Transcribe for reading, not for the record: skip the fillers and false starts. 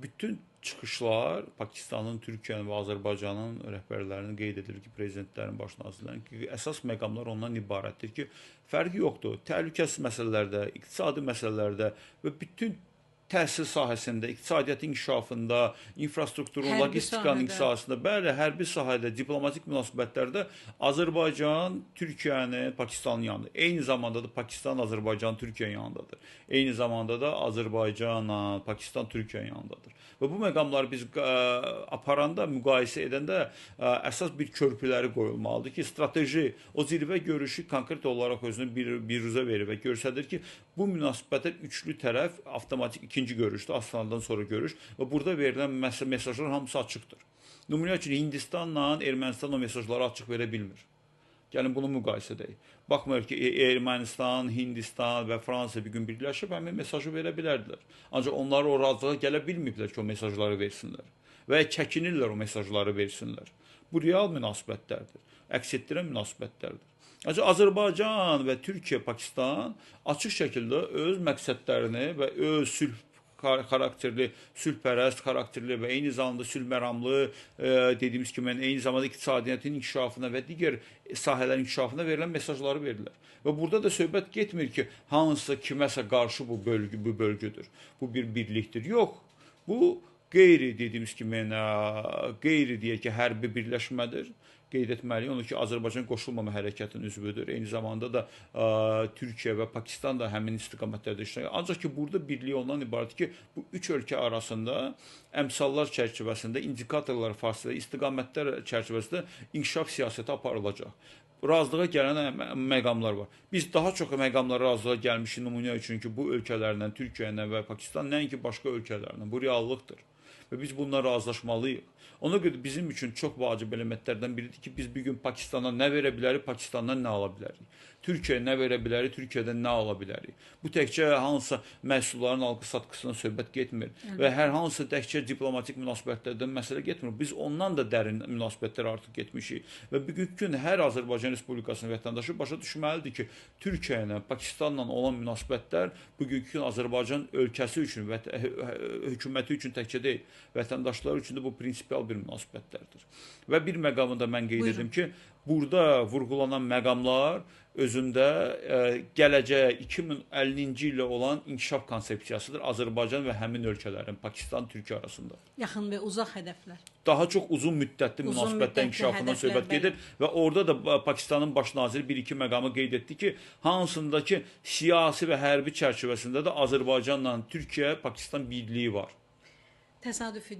Bütün çıxışlar Pakistanın, Türkiyənin və Azərbaycanın rəhbərlərinin qeyd edilir ki, prezidentlərin, baş nazirlərin ki, əsas məqamlar ondan ibarətdir ki, fərqi yoxdur. Təhlükəsiz məsələlərdə, iqtisadi məsələlərdə və bütün təhsil sahəsində, iqtisadiyyatın inkişafında, infrastrukturun, logistikanın sahəsində, bəli, hərbi sahədə, diplomatik münasibətlərdə Azərbaycan Türkiyənin, Pakistanın yanında. Eyni zamanda da Pakistan, Azərbaycan, Türkiyənin yanındadır. Eyni zamanda da Azərbaycan, Pakistan, Türkiyənin yanındadır. Və bu məqamları biz aparanda, müqayisə edəndə əsas bir körpüləri qoyulmalıdır ki, strateji, o zirvə görüşü konkret olaraq özünü bir biruzə verir və göstərir ki, bu münasibətlər üçlü tərəf avtomatik ikinci görüşdür, Astanadan sonra görüş və burada verilən mesajlar hamısı açıqdır. Nümunə üçün Hindistanla Ermənistan o mesajları açıq verə bilmir. Gəlin bunu müqayisə edək. Baxmayaraq ki, Ermənistan, Hindistan və Fransa bir gün birləşib həmin mesajı verə bilərdilər. Ancaq onlar o razılığa gələ bilməyiblər ki, o mesajları versinlər və çəkinirlər o mesajları versinlər. Bu real münasibətlərdir, əks etdirən münasibətlərdir. Ancaq Azərbaycan və Türkiyə, Pakistan açıq şəkildə öz məqsədlərini və öz sülh xarakterli, sülhpərəst xarakterli və eyni zamanda sülh məramlı, dediyimiz kimi, eyni zamanda iqtisadiyyatın inkişafına və digər sahələrin inkişafına verilən mesajları verirlər. Və burada da söhbət getmir ki, hansısa kiməsə qarşı bu bölgü, bu bölgüdür, bu bir birlikdir. Yox, bu qeyri dediyimiz kimi, qeyri deyək ki, hərbi birləşmədir. Qeyd etməliyik onu ki, Azərbaycan qoşulmama hərəkatının üzvüdür. Eyni zamanda da Türkiyə və Pakistan da həmin istiqamətlərdə işləyir. Ancaq ki, burada birlik ondan ibarətdir ki, bu üç ölkə arasında əmsallar çərçivəsində, indikatorlar fasilə, istiqamətlər çərçivəsində inkişaf siyasəti aparılacaq. Razılığa gələn məqamlar var. Biz daha çox məqamlara razılığa gəlmişik nümunə üçün ki, bu ölkələrlə, Türkiyə ilə və Pakistan, nəinki başqa ölkələrlə. Bu reallıqdır. Və biz bununla razılaşmalıyıq. Ona görə bizim üçün çox vacib elementlərdən biridir ki, biz bir gün Pakistana nə verə bilərik, Pakistandan nə ala bilərik. Türkiyəyə nə verə bilərik, Türkiyədən nə ala bilərik. Bu təkcə hansısa məhsulların alqı-satqısından söhbət getmir və hər hansısa təkcə diplomatik münasibətlərdən məsələ getmir. Biz ondan da dərin münasibətlər artıq getmişik və bugünkü gün hər Azərbaycan Respublikasının vətəndaşı başa düşməlidir ki, Türkiyə ilə, Pakistanla olan münasibətlər bugünkü gün Azərbaycan ölkəsi üçün və hökuməti üçün təkcə deyil, vətəndaşlar üçün də bu prinsipial bir münasibətlərdir. Və bir məqamı da mən qeyd edim ki, burada vurğulanan məqamlar özündə gələcəyə 2050-ci ilə olan inkişaf konsepsiyasıdır Azərbaycan və həmin ölkələrin, Pakistan, Türkiyə arasında. Yaxın və uzaq hədəflər. Daha çox uzun müddətli münasibətlər inkişafından söhbət gedir və orada da Pakistanın baş naziri bir-iki məqamı qeyd etdi ki, hansında ki, siyasi və hərbi çərçivəsində də Azərbaycanla Türkiyə, Pakistan birliyi var. Təsadüfi